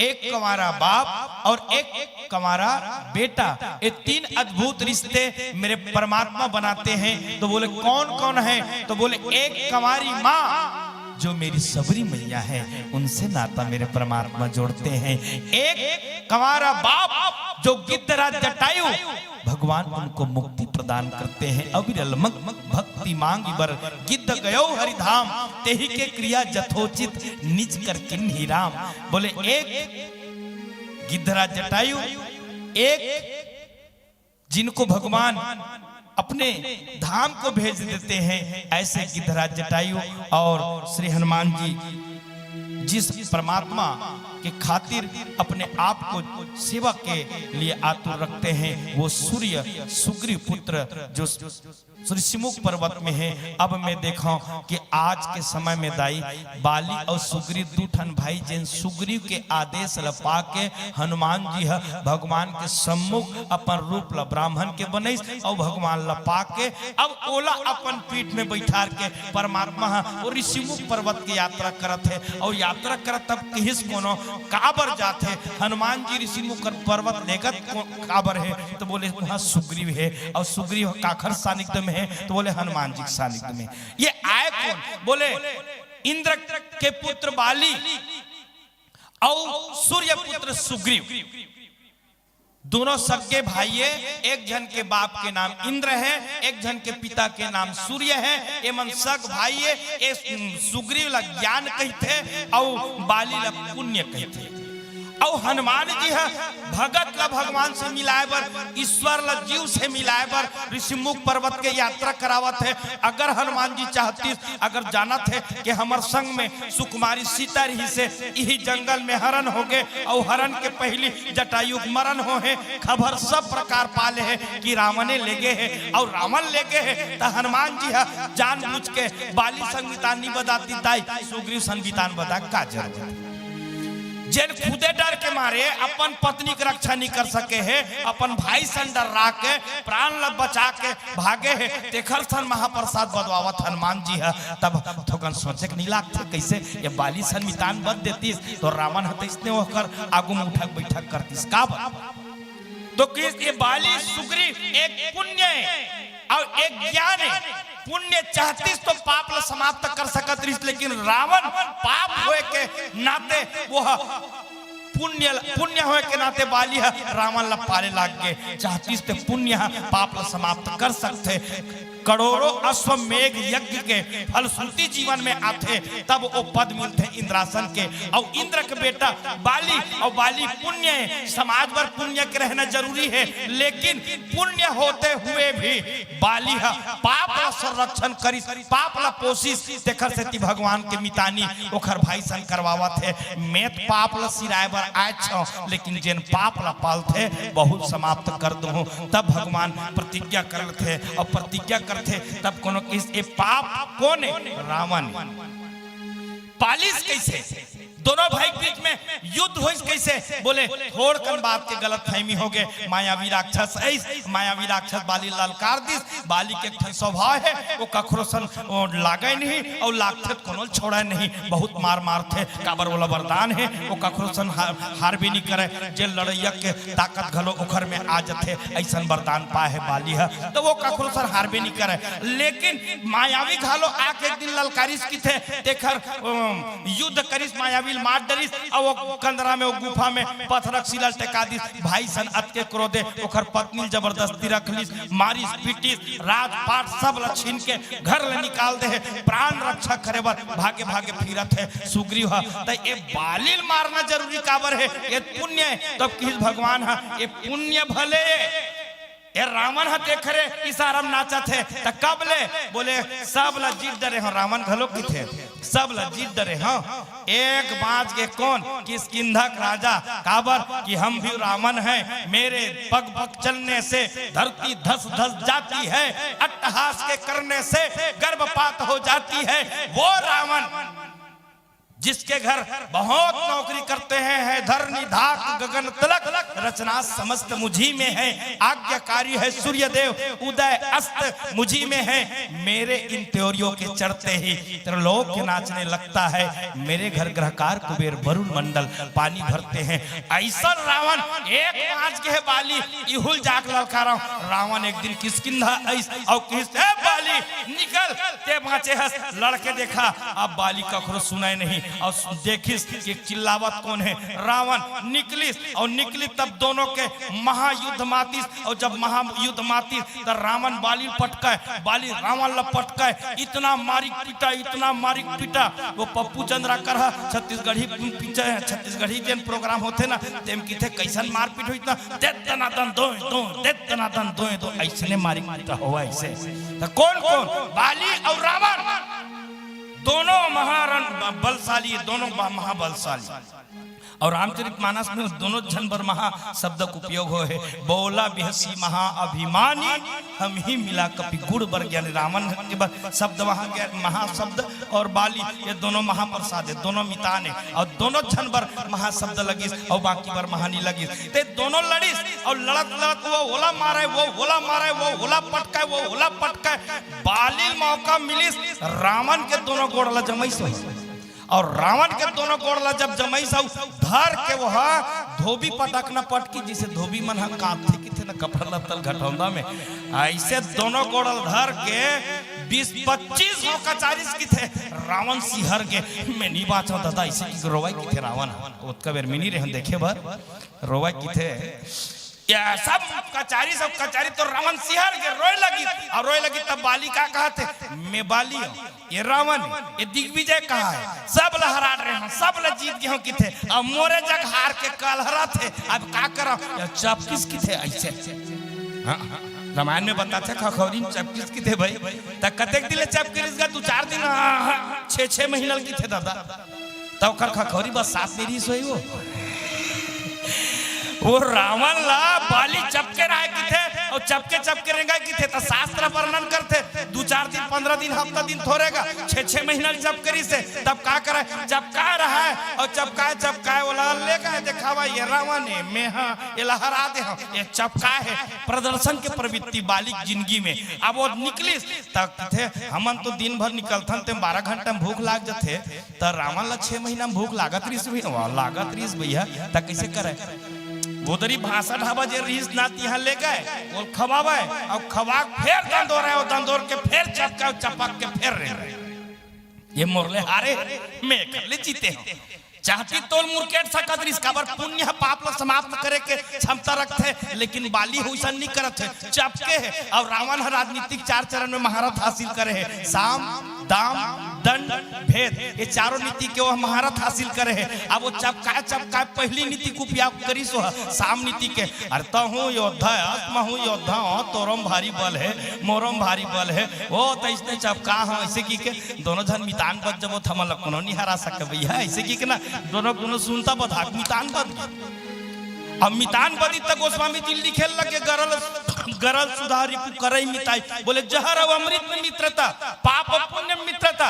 एक कंवारा बाप और एक कंवारा बेटा, ये तीन अद्भुत रिश्ते मेरे परमात्मा बनाते हैं। तो बोले, कौन कौन है? तो बोले, एक कंवारी माँ जो मेरी सबरी मैया है, उनसे नाता मेरे परमात्मा जोड़ते हैं। एक कंवारा बाप जो गिद्धराज जटायु, भगवान उनको मुक्ति प्रदान करते हैं। अविरल मग भक्ति मांगी बर, गिद्ध गयो हरिधाम, तेहि के क्रिया जथोचित निज कर किन्ही राम। बोले, एक गिद्धराज जटायु, एक जिनको भगवान अपने धाम को भेज देते हैं, ऐसे गिद्धराज जटायु और श्री हनुमान जी जिस परमात्मा के खातिर अपने आप को सेवा के लिए आतुर रखते हैं, वो सूर्य सुग्रीव पुत्र जो ऋषिमुख पर्वत में है। अब मैं देखा कि आज के समय में दाई बाली अउ सुग्रीव दू ठन भाई, जेन सुग्रीव के आदेश ल पाके हनुमान जी ह भगवान के सम्मुख अपन रूप ल ब्राह्मण के बनइस अउ भगवान ल पाके अब ओला अपन पीठ में बैठार के परमात्मा ह ओ ऋषिमुख पर्वत के यात्रा करत हे। अउ यात्रा करत तब किहिस कोनो काबर जात हे? हनुमान जी ऋषिमुख पर्वत लेगत को-, काबर हे? तो बोले, वहाँ सुग्रीव हे। अउ सुग्रीव काखर सानिध्य में हे? तो बोले, हनुमान जी के सानिध्य में। ये आए कौन? बोले, इंद्र के पुत्र बाली अउ सूर्य पुत्र सुग्रीव, दोनों सगे भाई हे। एक झन के बाप के नाम इंद्र हे, एक झन के पिता के नाम सूर्य हे। ये मन सग भाई हे। ये सुग्रीव ला ज्ञान कहिथे अउ बाली ला पुण्य कहिथे। अउ हनुमान जी ह भगत ला भगवान से मिलाए बर, ईश्वर ला जीव से मिलाए बर ऋषिमुख पर्वत के यात्रा करावत हे। अगर हनुमान जी चाहतिस, अगर जानत हे कि हमर संग में सुकुमारी सीता रहिसे, इही जंगल में हरन होगे, अउ हरन के पहिली जटायु के मरन होहे, खबर सब प्रकार पा ले हे कि रावणे लेगे हे, अउ रावण लेगे हे, त हनुमान जी ह जानबूझ के बाली संग मितान नी बदातिस दाई, सुग्रीव संग मितान बदा का जरूरत? जेन खुदे डर के मारे अपन पत्नी के रक्षा नहीं कर सके हे, अपन भाई सन डर्रा के प्राण ल बचा के भागे हे, तेखर सन महाप्रसाद बदवावत हनुमान जी ह। तब थोकन सोचे के नहीं लागथे, कैसे ये बाली सन मितान बद देतिस तो रावण ह तइसने ओकर आगू में उठक बैठक करतिस। काबर? तो किहिस ये बाली सुग्रीव एक पुण्य हे अउ एक ज्ञान हे। पुण्य चाहतिस तो पाप ल समाप्त कर सकत रहिस, लेकिन रावण पाप होए के नाते वो ह पुण्य, पुण्य होए के नाते बाली ह रावण ल पाले लाग गे। चाहतिस ते पुण्य ह पाप ल समाप्त कर सकथे। करोड़ों अश्वमेघ यज्ञ के फलश्रुति जीवन में आथे, तब वो पद मिलथे इंद्रासन के। अउ इंद्र के बेटा बाली, अउ बाली पुण्य हे, समाज बर पुण्य के रहना जरूरी हे, लेकिन पुण्य होते हुए भी बाली ह पाप ला संरक्षण करिस, पाप ला पोसिस, तेखर सेती भगवान के मितानी ओखर भाई सन करवावत हे। मैं त पाप ला सिराए बर आए छव, लेकिन जेन पाप ला पालथे, बहुत समाप्त कर दूहूं। तब भगवान प्रतिज्ञा कर लेथे, अउ प्रतिज्ञा करथे, तब कोनो किस ए पाप कोन हे? रावण। पालिस कैसे? दोनों भाई के बीच में युद्ध होइस कैसे? बोले, थोड़ कन बात के गलतफहमी हो गे। मायावी राक्षस ऐस, मायावी राक्षस बाली ललकार दिस। बाली के एक ठन स्वभाव हे, वो कखरो सन, वो लागे नहीं, अउ लागथे त कोनो ल छोड़े नहीं। बहुत मार मारथे, काबर ओला वरदान हे, वो कखरो सन हार, हारबे नहीं करे। जे लड़ैया के ताकत घलो ओखर में आ जथे, ऐसन वरदान पाए हे बाली ह, त वो कखरो सन हारबे नहीं करे। लेकिन मायावी घलो आके एक दिन ललकारिस किथे, तेखर, अम, युद्ध करिस, मायावी ल मार डरिस, अउ वो कंदरा में, वो गुफा में पत्थर के शिला टेका दिस। भाई सन अतके क्रोधे ओखर पत्नी ल जबरदस्ती रख लिस, मारिस, पीटिस, राजपाट सब ल छीन के घर ले निकाल दे हे। प्राण रक्षा करे बर भागे भागे फिरत हे सुग्रीव ह। त ए बाली ल मारना जरूरी काबर हे? ए पुण्य हे। तब किस भगवान ह, ए पुण्य भले ए रावण ह तेखरे इशारा म नाचत हे, त कब ले? बोले, सब ला जीत डरे हंव, रावण घलो किथे, सब ला जीत डरे हंव। एक बांच गे कोन? किष्किंधा के राजा। काबर कि हम भी रावण हैं, मेरे पग पग चलने से धरती धस धस जाती है, अट्टहास के करने से गर्भपात हो जाती है। वो रावण जिसके घर बहुत नौकरी करते हैं, है धरणी धाक गगन तलक, रचना समस्त मुझी में है, आज्ञाकारी है सूर्य देव, उदय अस्त मुझी में है। मेरे इन त्योरियों के चढ़ते ही त्रिलोक नाचने लगता है। मेरे घर ग्रहकार कुबेर वरुण मंडल पानी भरते हैं। ऐसा रावण एक बांच गे हे बाली, इहू ल जाके ललकारा। रावण एक दिन किष्किंधा अइस अउ किहिस, ए बाली, निकल, ते बांचे हस, लड़ के देखा। अब बाली कखरो सुनय नहीं, अउ देखिस कि चिल्लावत कोन हे। रावण निकलिस, अउ निकलिस तब दोनों के महायुद्ध मातिस, अउ जब महायुद्ध मातिस त रावण बाली ल पटकय, बाली रावण ल पटकय, इतना मारिक पीटा, इतना मारिक पीटा। वो पप्पू चंद्राकर ह छत्तीसगढ़ी पीछे, छत्तीसगढ़ी जेन प्रोग्राम होथे ना, तेम किथे कैसन मारपीट होइस ना, दे दनादन दोय दो, दे दनादन दोय दो, ऐसने मारिक पीटा होवय ऐसे। त कोन कोन? बाली अउ रावण, दोनों महारण ब-, बलशाली, दोनों बा-, महाबलशाली। अउ रामचरित मानस में दोनों झन बर महा शब्द के उपयोग होय हे। बोला बिहसी महाअभिमानी, हम ही मिला कपि गुण बर ज्ञानी। रावण के बर शब्द वहां गया, महाशब्द, अउ बाली, ये दोनों महाप्रसाद हे, दोनों मितान हे, अउ दोनों झन बर महाशब्द लगिस अउ बाकी बर महा नइ लगिस। ते दोनों लड़िस अउ लड़त लड़त वो ओला मारे, वो ओला मारे, वो ओला पटकाय, वो ओला पटकाय। बाली ल मौका मिलिस, रावण के दोनों गोड़ ला जमइस। अउ रावण के दोनों गोड़ ला जब जमइस अउ धर के वो ह धोबी पटकना पटकी, जइसे धोबी मन ह कांपथे किथे न कपड़ा लत्ता ल घटौंदा में, अइसे दोनों गोड़ ल धर के बीस पच्चीस घांव कचारिस किथे। रावण सिहर गे, मैं नइ बांचंव ददा, अइसे कि रोवय किथे रावण ह। ओतका बेर में नइ रेहेंव देखे बर, रोवय किथे। ये सब कचारिस, सब कचारिस त रावण सिहर गे रोय लगिस, अउ रोय लगिस तब बाली का कहत हे, मैं बाली हंव, ये रावण हे, ये दिग्विजय कहां हे, सब ला हरा डरे हंव, सब ला जीत गे हंव किथे, अब मोरे जग हार के कलहरत हे, अब का करंव? ये चपकिस किथे अइसे। हां, रामायण में बताथे खखौरी म चपकिस किथे भई, त कतेक दिन ले चपके रिहिस गा? दू चार दिन, हां, हां, छह छह महीना ल किथे ददा। त ओकर खखौरी बस सात दिन रिहिस होही वो। वो रावण ला बाली चपके रहय किथे, अउ चपके चपके रेंगय किथे, त शास्त्र वर्णन करथे, दू चार दिन, पंद्रह दिन, हफ्ता दिन थोरे गा, छह छह महीना ल चपके रिहिसे, तब का करय? चपकाय रहय, अउ चपकाय चपकाय ओला ले गय देखावय, ये रावण हे, मैं हंव, एला हरा दे हंव, ये चपकाय हे। प्रदर्शन के प्रवृत्ति बाली के जिनगी में। अब वो निकलिस, त कथे, हमन तो दिन भर निकलथन, ते बारह घंटा में भूख लाग जथे, त रावण ला छह महीना में भूख लागत रिहिस भई, वाह, लागत रिहिस भैया, त कइसे करय? भोदरी भांसा ढाबा जे रिहिस ना, तिहां ले गय, ओला खवावय, अउ खवा के फेर दंदोरय, अउ दंदोर के फेर चपकय, अउ चपक के फेर रेंगय। ये मोर ले हारे, मैं एकर ले जीते हंव। चाहती तोल मुरकेट सकत रिस, काबर पुण्य ह पाप ल समाप्त करे के क्षमता रखथे, लेकिन बाली ह वइसन नइ करत हे, चपके हे। अउ रावण ह राजनीतिक चार चरण में महारथ हासिल करे हे, साम, दाम, दंड, भेद, ये चारों नीति के वह महारथ हासिल करे हे। अब वो चपकाए चपकाए पहली नीति के उपयोग करिस, वह साम नीति के। अरे तहूँ योद्धा अस, महूँ योद्धा हों, तोरो म भारी बल हे, मोरो म भारी बल हे, वो त अइसने चपका हों, अइसे कहिके दोनों झन मितान बन जबो त हमन ल कोनो नइ हरा सके भइया, अइसे कहिके ना, दोनों कोनो सुनता बधाक मितान बन। अब मितान बदिस त गोस्वामी जी लिखे लगे, गरल, गरल सुधा रिपु करइ मिताई, बोले जहर अउ अमृत में मित्रता, पाप अउ पुण्य में मित्रता।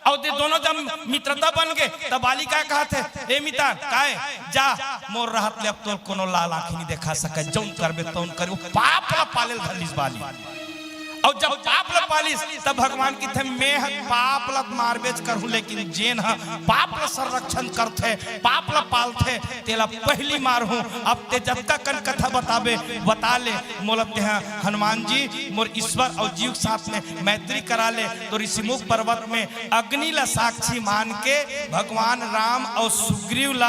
अउ दे दोनों जब मित्रता बन गे, त बाली का कहत हे, ए मितान, काय, जा, मोर रहत ले अब तोर कोनो लाल आँखी नइ देखा सके, जउन करबे तउन करे, वो पाप ला पाले ल धर लिस बाली। अउ जब पाप ल पालिस, तब भगवान कहिथे, "मैं ह पाप ल मारबेच करहूं, लेकिन जेन ह पाप ल संरक्षण करथे, पाप ल पालथे, तेला पहिली मारहूं। अब ते जतका कन कथा बताबे, बता ले, मोला तेहा हनुमान जी, मोर ईश्वर अउ जीव के साथ में मैत्री करा ले।" तो ऋषिमुख पर्वत में अग्नि ल साक्षी मान के भगवान राम अउ सुग्रीव ल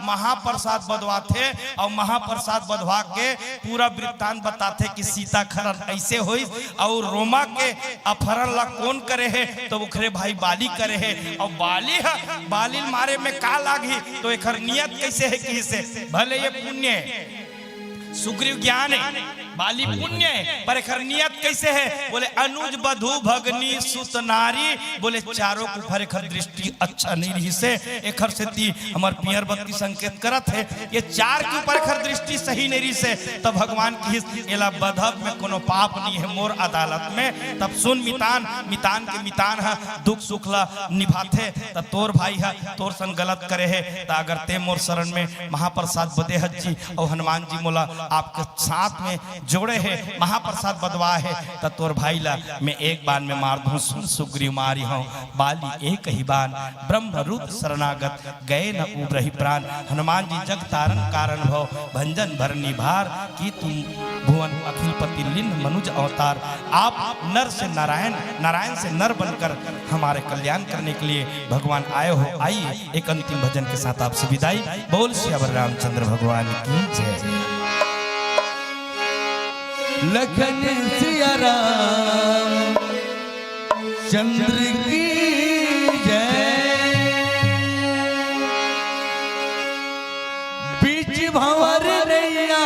महाप्रसाद बधवाथे, अउ महाप्रसाद बधवा के पूरा वृत्तांत बताथे कि सीता खरन अइसे होइस अउ रोमा के अपहरण ला कोन करे हे, तो ओखरे भाई बाली करे हे। अउ बाली ह, बाली ल मारे में का लागही, तो एखर नियत कइसे हे कहिसे, भले ये पुण्य हे, सुग्रीव ज्ञान हे, बाली पुण्य हे, पर एखर नियत कइसे हे? बोले, "अनुज बधु भगनी सुत नारी", बोले, चारों के ऊपर एखर दृष्टि अच्छा नइ रहिसे, एखर सेती हमर पियर बत्ती संकेत करत हे, ये चार के ऊपर एखर दृष्टि सही नइ रहिसे, तब भगवान कहिस, "एला बधब में कोनो पाप नइ हे मोर अदालत में।" तब सुन मितान, मितान के मितान ह दुख सुख ला निभाथे, त तोर भाई ह तोर संग गलत करे हे, त अगर ते मोर शरण में महाप्रसाद बदे हस जी, अउ हनुमान जी मोला आपके साथ में जोड़े हे, महाप्रसाद बदवा हे, त तोर भाई ला मैं एक बाण में मार दूं। सुन सुग्रीव मारिहौं बाली एक ही बाण, ब्रह्म रुद्र शरणागत गए न उबरहि प्राण। हनुमान जी जग तारण कारण भव, भंजन भरनी भार, की तुम भुवन अखिल पति लिन्ह मनुज अवतार। आप नर से नारायण, नारायण से नर बनकर हमारे कल्याण करने के लिए भगवान आए हो। आइए एक अंतिम भजन के साथ आपसे विदाई। बोल सियावर रामचंद्र भगवान की जय। लखन सिया राम चंद्र की जय। बीच भंवर नैया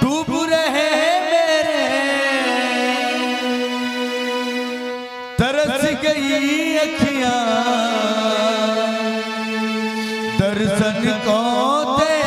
डूब रहे मेरे, तरस गई अखियां दर्शन को तेरे।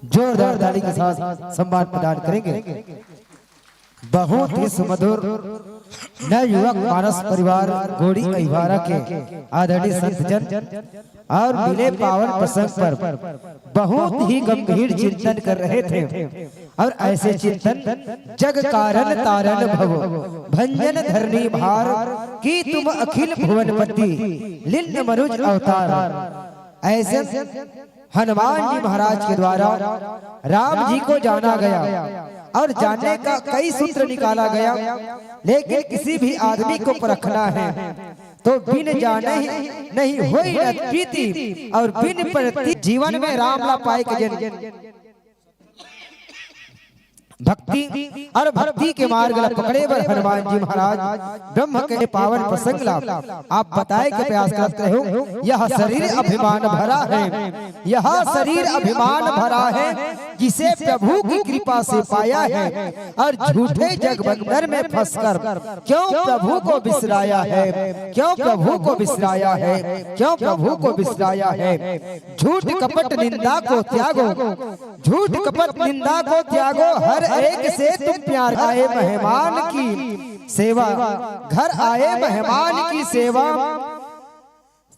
जोरदार ताली के साथ सम्मान प्रदान करेंगे। बहुत ही सुमधुर नवयुवक मानस परिवार गोड़ी अहिवारा के आदरणीय संत जन और मिले पावन प्रसंग पर बहुत ही गंभीर चिंतन कर रहे थे। और ऐसे चिंतन, जग कारण तारण भव, भंजन धरनी भार, की तुम अखिल भुवनपति, लिन्न मनुज अवतार। ऐसे हनुमान जी महाराज के द्वारा राम जी को जाना गया और जानने का कई सूत्र निकाला गया, लेकिन किसी भी आदमी को परखना है तो बिन जाने ही नहीं होई न प्रीति, और बिन परती जीवन में राम ला पाए के जन भक्ति और भक्ति के मार्ग ला पकड़े बर हनुमान जी महाराज ब्रह्म के पावन प्रसंग ला आप बताए के प्रयास करत रहे हो। यह शरीर अभिमान भरा है, यह शरीर अभिमान भरा है, जिसे प्रभु की कृपा से पाया है, और झूठे जगबंधन में फंसकर क्यों प्रभु को बिसराया है, क्यों प्रभु को बिसराया है, क्यों प्रभु को बिसराया है। झूठ कपट निंदा को त्यागो, झूठ कपट निंदा को त्यागो, हर एक से तुम प्यार आए मेहमान की सेवा, घर आए मेहमान की सेवा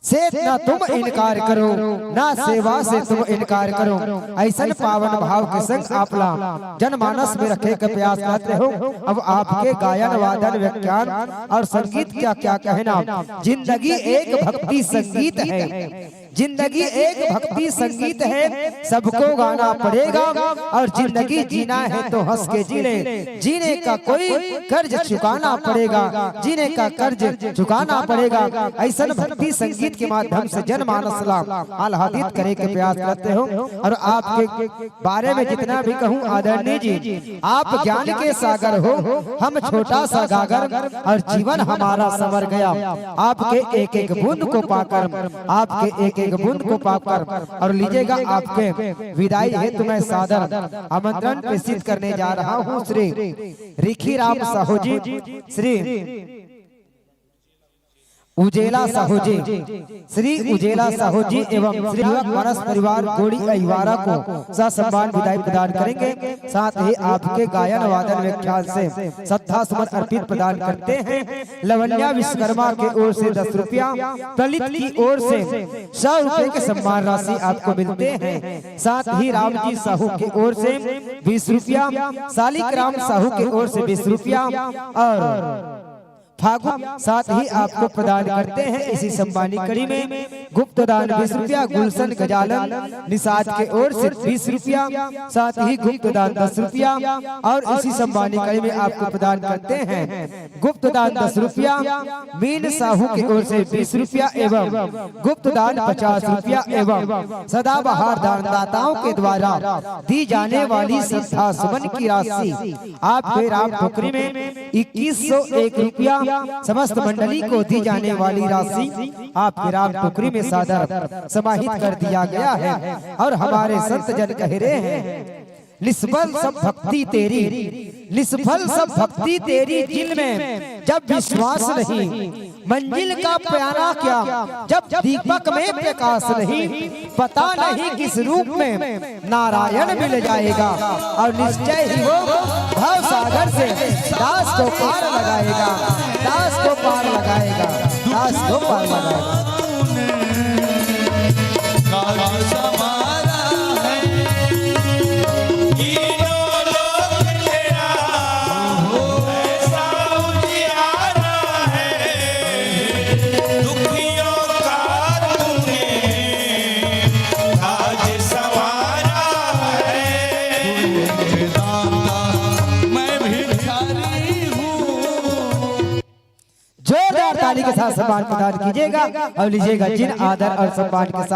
से ना तुम इनकार करो, ना सेवा से तुम इनकार करो। ऐसन पावन भाव के संग आप ला जनमानस में रखे के प्रयास करत रहो। अब आपके गायन, वादन, व्याख्यान और संगीत का क्या कहना। जिंदगी एक भक्ति संगीत है, जिंदगी एक भक्ति संगीत है, सबको गाना पड़ेगा। और जिंदगी जीना है तो हंस के जी ले, जीने का कोई कर्ज चुकाना पड़ेगा, जीने का कर्ज चुकाना पड़ेगा। ऐसन भक्ति संगीत के माध्यम से जनमानस ला आह्लादित करे के प्रयास करते हो। और आपके बारे में जितना भी कहूँ आदरणीय जी, आप ज्ञान के सागर हो, हम छोटा सा गागर, और जीवन हमारा संवर गया आपके एक एक बूंद को पाकर, आपके एक एक बूंद को पाकर। और लीजिएगा, आपके विदाई हेतु मैं सादर आमंत्रण प्रेषित करने जा रहा हूँ श्री रिखी राम साहू जी, श्री उजेला साहू जी, श्री उजेला साहू जी एवं श्री युवक मानस परिवार गोड़ी अहिवारा को ससम्मान विदाई प्रदान करेंगे। साथ ही आपके गायन वादन व्याख्यान से श्रद्धा सुमन अर्पित प्रदान करते हैं। लवण्या विश्वकर्मा की ओर से दस रुपया, प्रलित की ओर से सौ रुपए के सम्मान राशि आपको मिलते हैं। साथ ही रामजी साहू की ओर से बीस रुपया, सालिक राम साहू की ओर से बीस रुपया और फागु साथ ही आपको प्रदान करते हैं। इसी सम्मानी कड़ी में गुप्त दान बीस रुपया, गुलशन गजालन निषाद के ओर से बीस रुपया, साथ ही गुप्त दान दस रुपया और इसी सम्मानी कड़ी में आपको प्रदान करते हैं गुप्त दान दस रुपया, मीन साहू की ओर से बीस रुपया एवं गुप्त दान पचास रुपया एवं सदाबहार दानदाताओं के द्वारा दी जाने वाली श्रद्धा सुमन की राशि आपके राम टोकरी में इक्कीस सौ एक रुपया समस्त मंडली को दी जाने वाली राशि आपके राम टोकरी में सादर समाहित कर दिया गया है। और हमारे संत जन कह रहे हैं, निष्फल सब भक्ति तेरी, निष्फल सब भक्ति तेरी, दिल में जब विश्वास नहीं, मंजिल का प्याला क्या, जब दीपक में प्रकाश नहीं, पता नहीं किस रूप में नारायण मिल जाएगा और निश्चय ही वो भव सागर से दास को पार लगाएगा, दास को पार लगाएगा, दास को पार लगाएगा। जोरदार ताली के साथ सम्मान प्रदान कीजिएगा और लीजिएगा जिन आदर और सम्मान के साथ